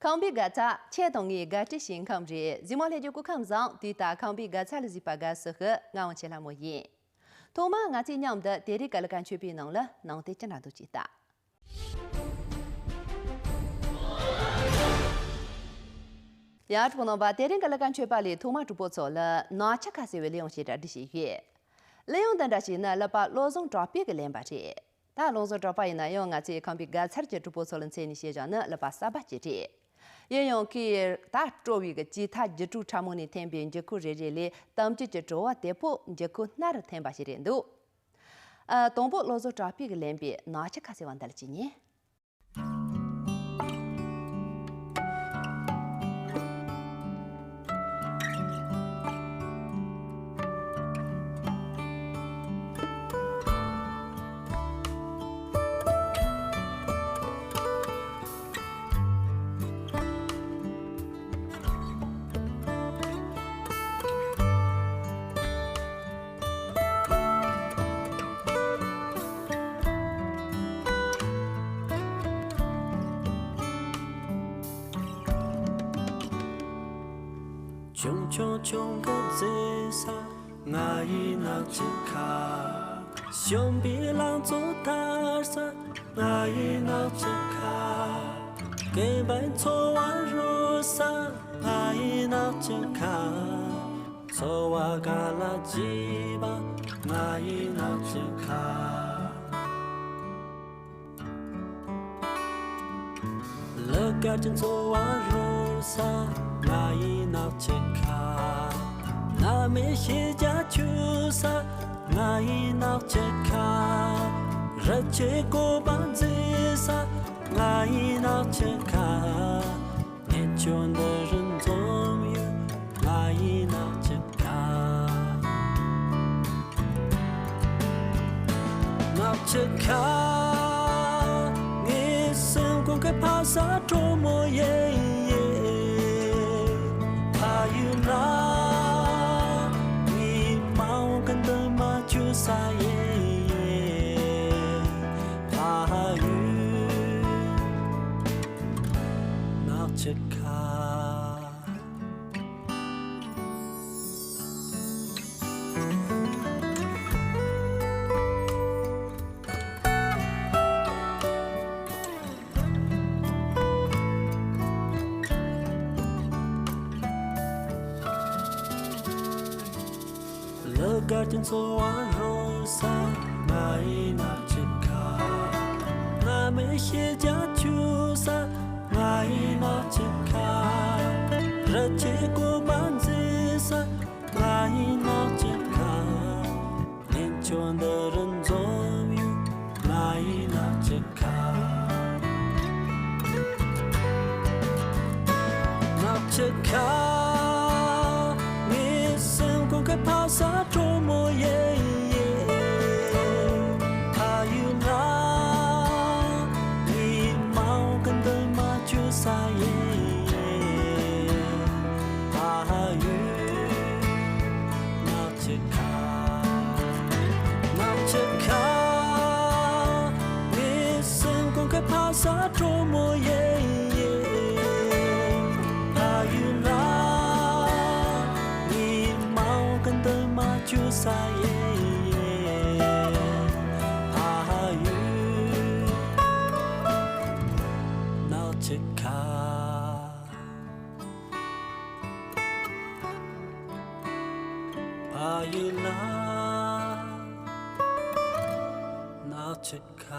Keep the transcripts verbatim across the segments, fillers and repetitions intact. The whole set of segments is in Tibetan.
ཁམས་པའི་དགའ་ཚལ་ཁྱེད་དང་ངའི་དགའ་སྤྲོའི་ཞིང་ཁམས་རེད། གཟིགས་མོ་ལྷན་རྒྱས་སྐུ་ཁམས་བཟང་། དུས་ལྟར་ཁམས་པའི་དགའ་ཚལ་ལ་གཟིགས་པ་དགའ་བསུ་ཞུ། ང་དབང་ཆེན་ལྷ་མོ་ཡིན། ཐོག་མར་ང་ཚོས་མཉམ་དུ་དེ་རིང་གི་ཀླུ་མཁར་མཆོད་པའི་ནང་ལ་ནང་དོན་ཅི་འདྲ་འདུག་ཅིག་ལྟ། ཡ་གྲོགས་པོ་རྣམ་པ། དེ་རིང་གི་ཀླུ་མཁར་མཆོད་པ་ལས་ཐོག་མར་གྲོགས་པོ་ཚོ་ལ་ནགས་ཆུ་ཁ་ཟེར་བའི་གླུ་དབྱངས་ཤིག་གྲ་སྒྲིག་བྱས་ཡོད། གླུ་དབྱངས་འདི་འདྲ་ཞིག་ནི་གླུ་པ་བློ་བཟང་གྲགས་པས་ཀྱིས་ལེན་པ་རེད། ད་བློ་བཟང་གྲགས་པ་ཡིན་ན་ཡང་ང་ཚོའི་ཁམས་པའི་དགའ་ཚལ་གྱི་གྲོགས་པོ་ཚོ་ལ་མཚོན་ནས་བཤད་བཞག་ན་གླུ་པ་གསར་པ་ཅིག་རེད། ཡིན་ཡང་ཁོས་ད་སྤྲོ་བའི་གི་ཇི་ལྟར་སྒྱུ་འཕྲུལ་ཕྲ་མོ་ནས་འཐེན་པའི་འགྱུར་ཁུག་རེ་རེ་ལས་གཏམ་རྒྱུད་ཀྱི་བྲོ་བ་དེ་ཕོ་འགྱུར་ཁུག་སྣ་རུ་འཐེན་པ་ཞིག་རེད་འདུག། ཨ། དང་པོ་བློ་བཟང་གྲགས་པས་ཀྱིས་ལེན་པའི་ནགས་ཆུ་ཁ་ཟེར་བ་འདི་ལ་ཅིག་ཉན། ཆུང་ཆུང་ཆུང་གི་མཛེས་ས་ང་ཡི་ནགས་ཆུ་ཁ། ཞོན་པའི་ལང་ཚོ་དར་ས་ང་ཡི་ནགས་ཆུ་ཁ། སྐེད་པའི་འཚོ་བ་རོལ་ས་ང་ཡི་ནགས་ཆུ་ཁ། འཚོ་བ་ག་ལ་བརྗེས་པ་ང་ཡི་ནགས་ཆུ་ཁ། གླུ་གར་གྱི་འཚོ་བ་རོལ་ས་ང་ཡི་ནགས་ཆུ་ཁ། མནའ་མའི་ཤེས་བྱ་འཁྱུད་ས་ང་ཡི་ནགས་ཆུ་ཁ། རི་ཆུའི་བཀོད་པ་མཛེས་ས་ང་ཡི་ནགས་ཆུ་ཁ། གནས་མཆོག་འདི་རུ་འཛོམས་ཡོད་ང་ཡི་ནགས་ཆུ་ཁ། ནགས་ཆུ་ཁ། ངའི་སེམས་ཁོང་གི་ཕ་ས་དྲོ་མོ་ཡིན། ཕ་ཡུལ་ལ། ངའི་མ་འོངས་ཀྱི་འདུན་མ་བཅོལ་ས་ཡིན། ཕ་ཡུལ། ནགས་ཆུ་ཁ། གླུ་གར་གྱི་འཚོ་བ་རོལ་ས་ང་ཡི་ནགས་ཆུ་ཁ། མནའ་མའི་ཤེས་བྱ་འཁྱུད་ས་ང་ཡི་ནགས་ཆུ་ཁ། རི་ཆུའི་བཀོད་པ་མཛེས་ས་ང་ཡི་ནགས་ཆུ་ཁ། གནས་མཆོག་འདི་རུ་འཛོམས་ཡོད་ང་ཡི་ནགས་ཆུ་ཁ། ནགས་ཆུ་ཁ། ངའི་སེམས་ཁོང་གི་ཕ་ས་དྲོ་མོ་ཡིན། ཕ་ཡུལ་ལ། ངའི་མ་འོངས་ཀྱི་འདུན་མ་བཅོལ་ས་ཡིན། ཕ་ཡུལ། ནགས་ཆུ་ཁ། ནགས་ཆུ་ཁ། ངའི་སེམས་ཁོང་གི་ཕ་ས་དྲོ་མོ་ཡིན། ཕ་ཡུལ་ལ། ངའི་མ་འོངས་ཀྱི་འདུན་མ་བཅོལ་ས་ཡིན། ཕ་ཡུལ། ནགས་ཆུ་ཁ། ཕ་ཡུལ་ལ། ནགས་ཆུ་ཁ།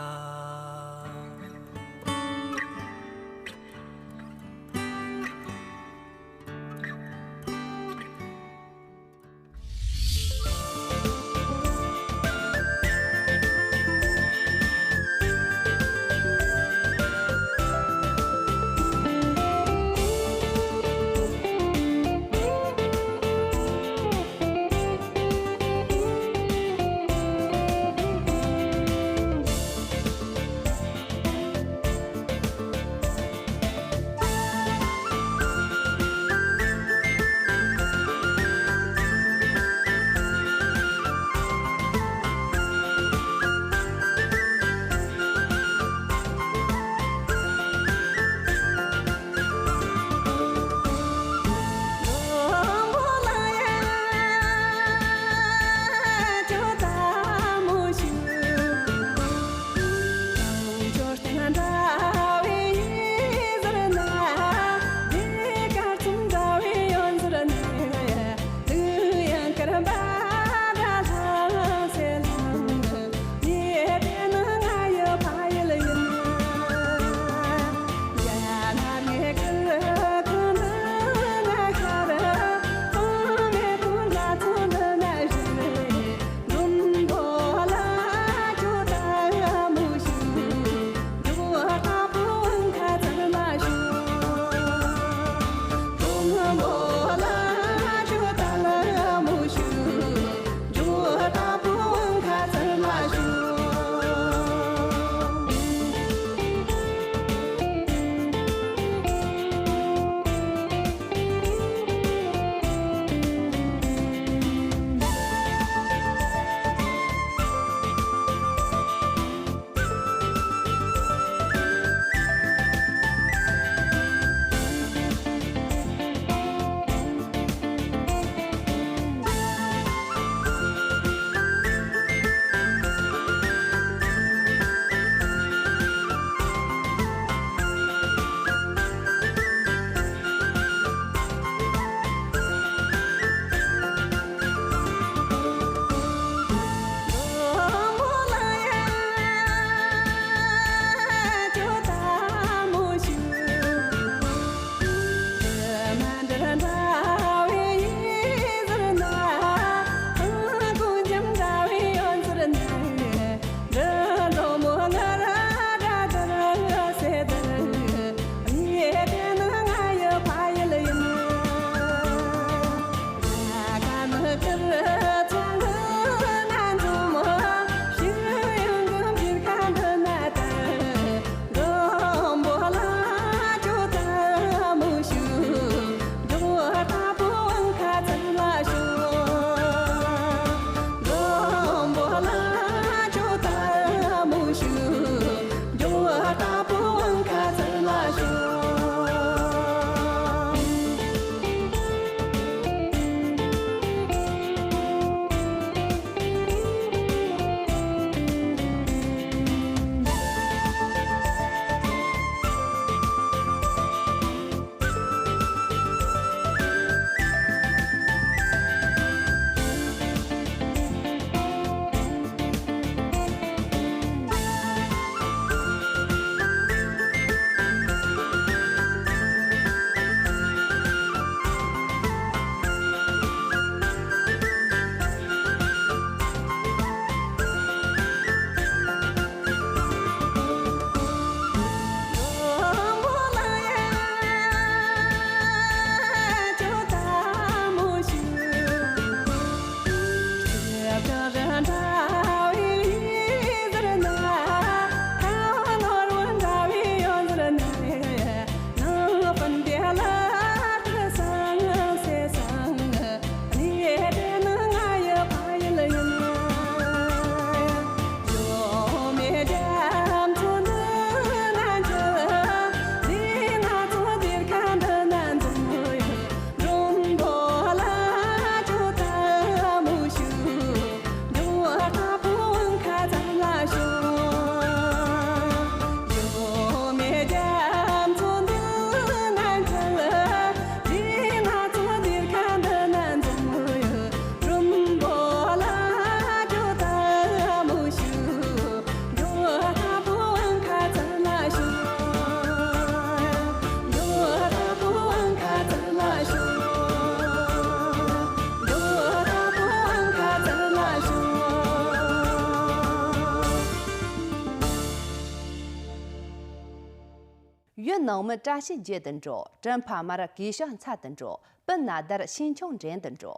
སྟག་མོ་བཀྲ་ཤིས་རྒྱལ་དུ་འགྲོ། གྲུ་འཕར་མར་གོས་ཞགས་མཚར་དུ་འགྲོ། སྤུན་ན་དར་ཤིང་ཆུང་འགྲན་དུ་འགྲོ།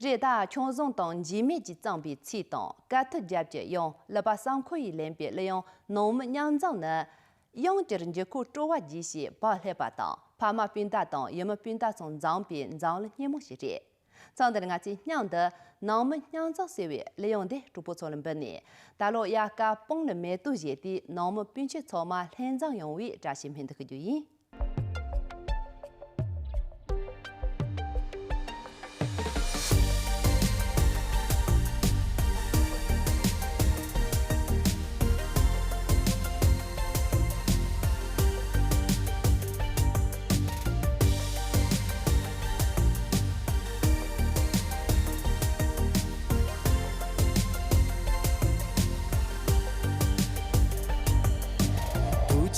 རེད། ད་ཁྱུང་བཟང་དང་འཇིགས་མེད་ཀྱིས་བརྩམས་པའི་ཚིག་དང་དཀའ་ཐུབ་རྒྱབ་ཀྱི་གཡང་ལུག་པ་བསམ་འཁོར་ཡིས་ལེན་པའི་གླུ་དབྱངས་ནང་མི་མཉམ་འཛོམས་ནི། དབྱངས་ཀྱི་འགྱུར་ཁུག་སྤྲོ་བ་རྒྱས་ཤིང་བག་ལེབ་པ་དང་ཕ་མ་སྤུན་ཟླ་དང་ཡུལ་མི་སྤུན་ཟླ་ཚོ་འཛོམས་པའི་འཛམ་གླིང་སྙན་མོ་ཞིག་རེད། མཚམས་འདིར་ང་ཚོས་སྙིང་འདི་ནང་མི་མཉམ་འཛོམས་ཟེར་བའི་གླུ་དབྱངས་འདི་གྲོགས་པོ་ཚོ་ལ་འབུལ་ནས། ད་ལོ་དབྱར་ཁ་སྤང་ལ་མེ་ཏོག་བཞད་དུས་ནང་མི་སྤུན་མཆེད་ཚང་མ་ལྷན་འཛོམས་ཡོང་བའི་བཀྲ་ཤིས་སྨོན་འདུན་ཞུ་རྒྱུ་ཡིན།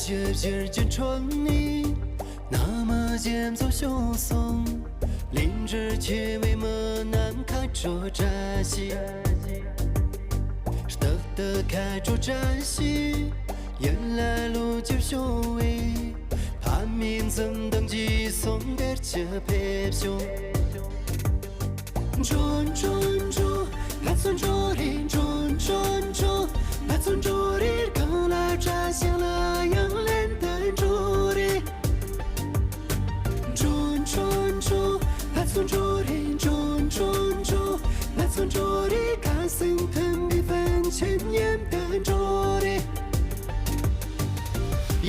དུས་ཀྱི་བཞུར་རྒྱུན་ཁྲོད་ནས། ནམ་ཞིག་འཛོམས་བྱུང་སོང་། ལས་འབྲེལ་ཆེ་བའི་མི་རྣམས་ཁ་དྲོ་བཀྲ་ཤིས། རྟག་ཏུ་ཁ་དྲོ་བཀྲ་ཤིས། ཡིད་ལ་ལོ་བཅུ་བྱུང་བའི། ཕ་མའི་འཛུམ་མདངས་ཀྱིས་སོང་དེར་ཆུ་ཕེབས་བྱུང་། འགྲོ་འགྲོ་འགྲོ། ང་ཚོ་འགྲོ་རེ། འགྲོ་འགྲོ་འགྲོ། ང་ཚོ་འགྲོ་རེ། གང་ལ་བཀྲ་ཤིས་ལ་དབྱངས་ལེན་དུ་འགྲོ་རེ། འགྲོ་འགྲོ་འགྲོ། ང་ཚོ་འགྲོ་རེ། འགྲོ་འགྲོ་འགྲོ། ང་ཚོ་འགྲོ་རེ། ཁ་སང་མཐུན་པའི་ཕན་ཆད་མཉམ་དུ་འགྲོ་རེ།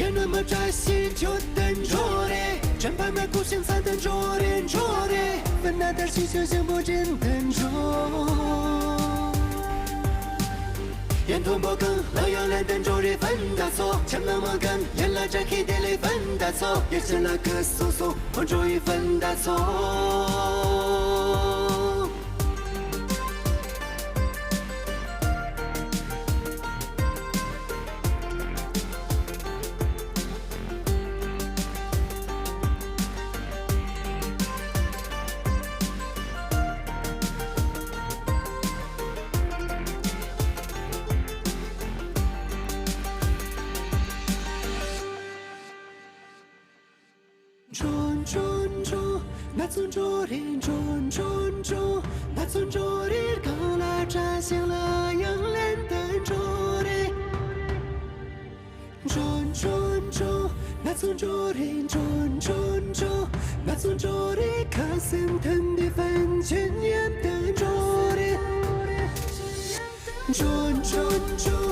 ཡང་ན་མི་བཀྲ་ཤིས་ཁྱོད་དུ་འགྲོ་རེ། དྲན་པ་མ་གོ་ཞིང་ཚར་དུ་འགྲོ་རེ། འགྲོ་རེ། སྤུན་ན་དར་ཞིང་ཞོ་ཞིང་པོ་དྲན་དུ་འགྲོ། ཡང་མཐོན་པོ་གང་ལ་ཡང་ལེན་དུ་འགྲོ་རེ། སྤུན་ཟླ་ཚོ་ཁྱིམ་ནང་མ་གང་ཡན་ལ་བཀྲ་ཤིས་བདེ་ལེགས་སྤུན་ཟླ་ཚོ། ཡར་ཕྱིན་ལ་ཁུ་སོ་སོ་འོ་འགྲོ་ཡི་སྤུན་ཟླ་ཚོ། འགྲོ་འགྲོ་འགྲོ། ང་ཚོ་འགྲོ་རེ། འགྲོ་འགྲོ་འགྲོ། ང་ཚོ་འགྲོ་རེ། གང་ལ་བཀྲ་ཤིས་ལ་དབྱངས་ལེན་དུ་འགྲོ་རེ། འགྲོ་འགྲོ་འགྲོ། ང་ཚོ་འགྲོ་རེ། འགྲོ་འགྲོ་འགྲོ། ང་ཚོ་འགྲོ་རེ། ཁ་སང་མཐུན་པའི་ཕན་ཆད་མཉམ་དུ་འགྲོ་རེ། འགྲོ་འགྲོ་འགྲོ།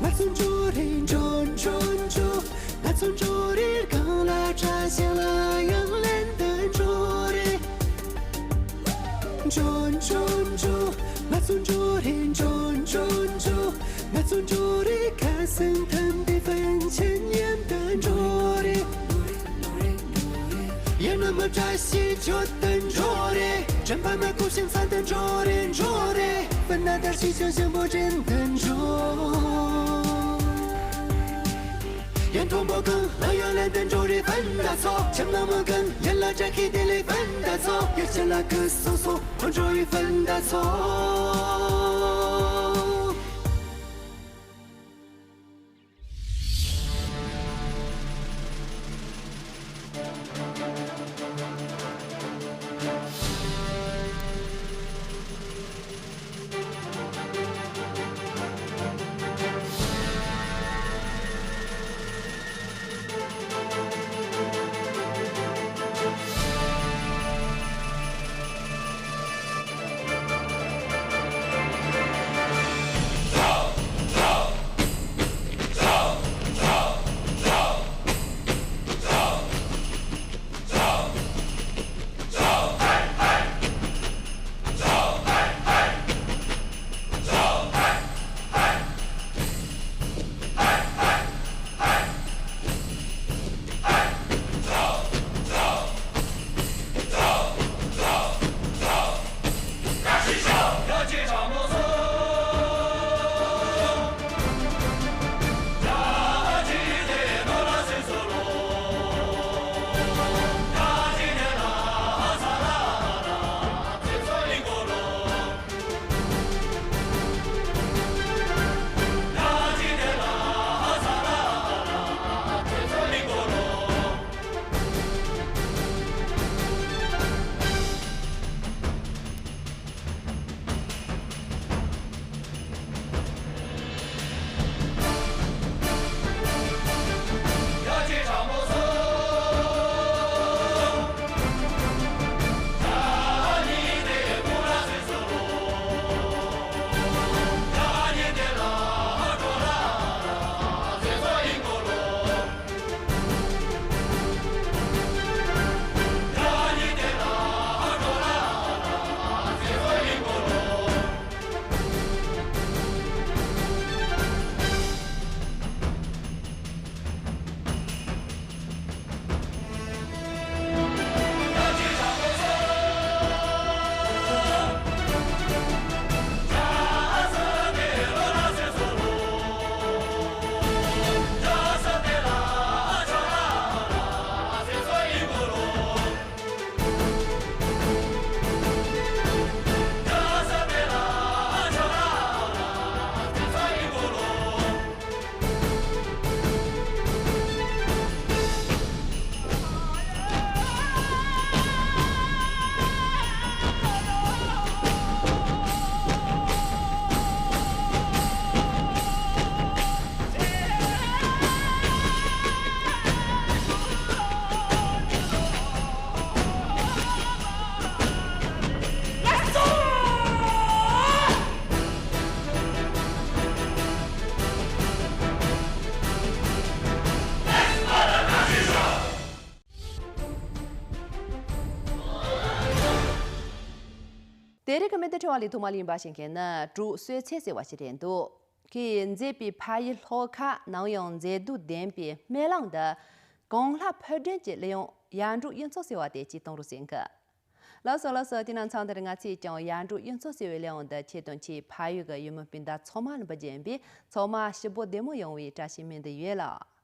ང་ཚོ་འགྲོ་རེ། འགྲོ་འགྲོ་འགྲོ། ང་ཚོ་འགྲོ་རེ། གང་ལ་བཀྲ་ཤིས་ལ་དབྱངས་ལེན་དུ་འགྲོ་རེ། འགྲོ་འགྲོ་འགྲོ། ང་ཚོ་འགྲོ་རེ། འགྲོ་འགྲོ་འགྲོ། ང་ཚོ་འགྲོ་རེ། ཁ་སང་མཐུན་པའི་ཕན་ཆད་མཉམ་དུ་འགྲོ་རེ། ཡང་ན་མི་བཀྲ་ཤིས་ཁྱོད་དུ་འགྲོ་རེ། དྲན་པ་མ་གོ་ཞིང་ཚར་དུ་འགྲོ་རེ། འགྲོ་རེ། སྤུན་ན་དར་ཞིང་ཞོ་ཞིང་པོ་དྲན་དུ་འགྲོ། ཡང་མཐོན་པོ་གང་ལ་ཡང་ལེན་དུ་འགྲོ་རེ། སྤུན་ཟླ་ཚོ་ཁྱིམ་ནང་མ་གང་ཡན་ལ་བཀྲ་ཤིས་བདེ་ལེགས་སྤུན་ཟླ་ཚོ། ཡར་ཕྱིན་ལ་ཁུ་སོ་སོ་འོ་འགྲོ་ཡི་སྤུན་ཟླ་ཚོ། དེ་རིང་གི་སྨན་དང་འཕྲོད་པ་ལས་ཐོག་མར་ལ་ཡིན་པ་ཞིག་མཁན་ནི་དྲུག་གསོལ་ཚད་ཟེར་བ་ཞིག་རེད་འདུག་གིས་མཛེས་པའི་ཕ་ཡུལ་ལྷོ་ཁ་ནམ་ཡང་མཛེས་སྡུག་ལྡན་པའི་སྨན་གླིང་འདི་གངས་ལྷ་ཕོ་བྲང་གི་གླུ་དབྱངས་ཡར་འབྲོག་གཡུ་མཚོ་ཟེར་བ་དེ་གཅིག་གཏོང་རོགས་ཟེར་གི། ལགས་སོ་ལགས་སོ། དེ་ན་མཚམས་འདིར་ང་ཚོས་ཀྱང་ཡར་འབྲོག་གཡུ་མཚོ་ཟེར་བའི་གླུ་དབྱངས་འདི་ཁྱེད་དང་ཁྱེད་ཕ་ཡུལ་གྱི་ཡུལ་མི་སྤུན་ཟླ་ཚང་མ་ལ་འབུལ་རྒྱུ་ཡིན་པས། ཚང་མ་ཞིབ་པོ་བདེ་མོ་ཡོང་བའི་བཀྲ་ཤིས་སྨོན་འདུན་ཡོད་ལགས།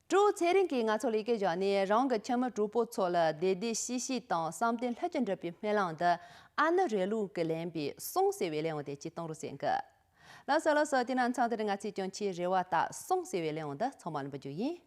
ཀྲུའུ་ཚེ་རིང་གིས་ང་ཚོ་ལ་སྐད་བརྒྱབ་ནས། རང་གི་ཁྱིམ་མི་གྲོགས་པོ་ཚོ་ལ་བདེ་བདེ་སྐྱིད་སྐྱིད་དང་བསམ་དོན་ལྷུན་གྱིས་འགྲུབ་པའི་སྨོན་ལམ་འདི་ཨ་ནུ་རེ་ལུང་གིས་ལེན་པའི་གསུང་ཟེར་བའི་གླུ་དབྱངས་དེ་གཅིག་གཏོང་རོགས་ཟེར་གི། ལགས་སོ་ལགས་སོ། དེ་ན་མཚམས་འདིར་ང་ཚོས་ཀྱང་ཁྱེད་རེ་བ་ལྟར་གསུང་ཟེར་བའི་གླུ་དབྱངས་འདི་ཚང་མ་ལ་འབུལ་རྒྱུ་ཡིན།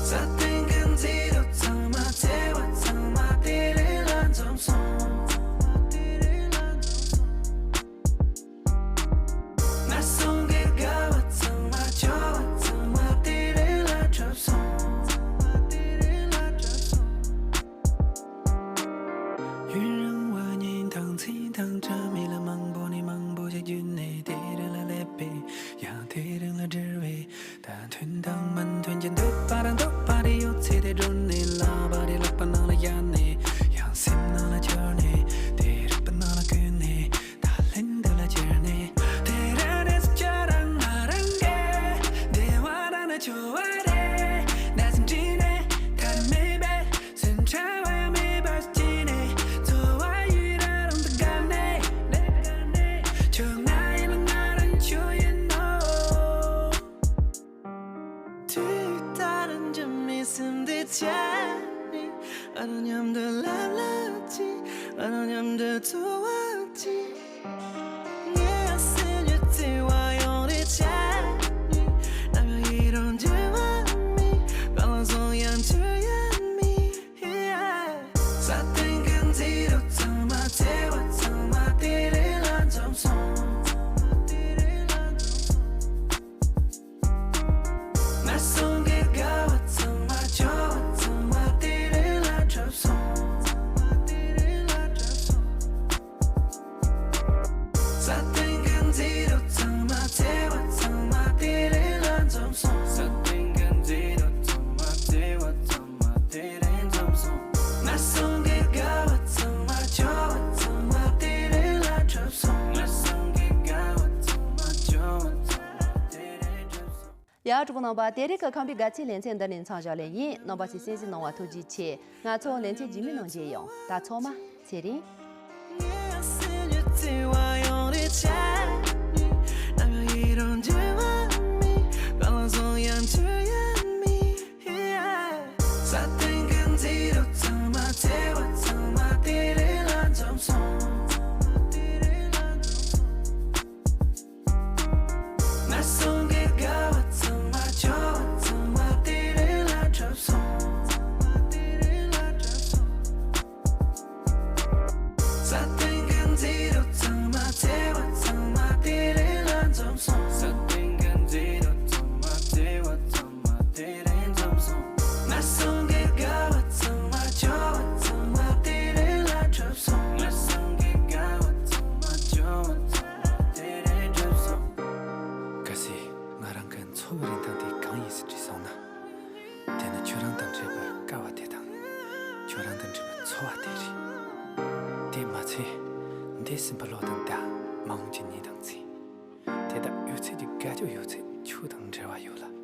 ས་སྟེང་གི་མཛེས་སྡུག་ཚང་མ། བརྩེ་བ་ཚང་མ་དེ་རིང་ལ་འཛོམས་སོང་། ངན་སོང་གི་དགའ་བ་ཚང་མ། སྐྱོ་བ་ཚང་མ་དེ་རིང་ལ་གྲུབ་སོང་། མི་མཐུན་གྱི་འདོད་པ་ར་འདོད་པ་རེ་ཡོད་ཚེ་དེ་སྒྲོན་ནས། ལག་པ་རེ་ལག་པ་ནང་ལ་བཞག་ནས། ཡང་སེམས་ནང་ལ་འཁྱེར་ནས། དེ་རིག་པ་ནང་ལ་བཀོད་ནས། ད་ལན་འདི་ལ་འཁྱེར་ནས། དེ་ར་ནས་བྱ་རང་ང་རང་གི་བདེ་བ་རང་ན་འཆོལ་བ་རེད། ནས་འདྲི་ནས་ཐར་མེད་པའི་སེམས་ཁྲལ་བ་མེད་པ་སྐྱེས་ནས། འཚོ་བ་ཡི་ར་རང་དུ་དགའ་ནས། ཁྱོད་ང་ཡིན་ང་རང་ཁྱོད་ཡིན་ནོ། དུས་ལྟར་འཇིགས་མེད་སེམས་བདེ་ཆེ་ནི། ང་རང་མཉམ་དུ་ལབ་ལབ་ཅིག་ང་རང་མཉམ་དུ་འཚོ་བ་ཅིག་ངའི་སེམས་ཀྱི་བརྩེ་བ་ཡོང་རེ་ཆེ་ནི། ནམ་ཡང་ཡི་རང་འགྱུར་བ་མེད། གང་ལ་སོང་ཡང་འགྱུར་ཡ་མེད། ས་སྟེང་གི་མཛེས་སྡུག་ཚང་མ་བརྩེ་བ་ཚང་མ་དེ་རིང་ལ་འཛོམས་སོང་། ངན་སོང་གི་དགའ་བ་ཚང་མ་སྐྱོ་བ་ཚང་མ་དེ་རིང་ལ་གྲུབ་སོང་། ས་སྟེང་གི་མཛེས་སྡུག་ཚང་མ་བརྩེ་བ་ཚང་མ་དེ་རིང་ལ་འཛོམས་སོང་། ས་སྟེང་གི་མཛེས་སྡུག་ཚང་མ་བརྩེ་བ་ཚང་མ་དེ་རིང་འཛོམས་སོང་། ངན་སོང་གི་དགའ་བ་ཚང་མ་སྐྱོ་བ་ཚང་མ་དེ་རིང་ལ་གྲུབ་སོང་། ངན་སོང་གི་དགའ་བ་ཚང་མ་སྐྱོ་བ་ཚང་མ་དེ་རིང་གྲུབ་སོང་། ཡ། གྲོགས་པོ་རྣམ་པ། དེ་རིང་གི་ཁམས་པའི་དགའ་ཚལ་ལེ་ཚན་འདི་ནས་མཚམས་བཞག་ལེ་ཡིན། རྣམ་པ་ཚོས་གསན་གཟིགས་གནང་བ་ཐུགས་རྗེ་ཆེ། ང་ཚོ་ལེ་ཚན་རྗེས་མའི་ནང་མཇལ་ཡོང་། ད་ཚང་མ་ཚེ་རིང་། ངན་སོང་གི་དགའ་བ་ཚང་མ་སྐྱོ་བ་ཚང་མ་དེ་རིང་ལ་གྲུབ་སོང་། ས་སྟེང་གི་མཛེས་སྡུག་ཚང་མ་བརྩེ་བ་ཚང་མ་དེ་རིང་ལ་འཛོམས་སོང་། ས་སྟེང་གི་མཛེས་སྡུག་ཚང་མ་བརྩེ་བ་ཚང་མ་དེ་རིང་འཛོམས་སོང་། ངན་སོང་གི་དགའ་བ་ཚང་མ་སྐྱོ་བ་ཚང་མ་དེ་རིང་ལ་གྲུབ་སོང་། ངན་སོང་གི་དགའ་བ་ཚང་མ་སྐྱོ་བ་ཚང་མ་དེ་རིང་གྲུབ་སོང་། གལ་སྲིད་ང་རང་གི་འཚོ་བའི་རིན་ཐང་དེ་གང་ཡིན་ཟེར་དྲིས་སོང་ན། དེ་ནི་ཁྱོད་རང་དང་འཕྲད་པའི་སྐལ་བ་དེ་དང་། ཁྱོད་རང་དང་འཕྲད་པའི་འཚོ་བ་དེ་རེད། དེ་མ་ཚད། འདས་ཟིན་པའི་ལོ་དང་ཟླ། མ་འོངས་ཀྱི་ཉིན་དང་མཚན། དེ་དག་ཡོད་ཚད་ཀྱི་དགའ་སྐྱོ་ཡོད་ཚད་ཁྱོད་དང་འབྲེལ་བ་ཡོད་ལ།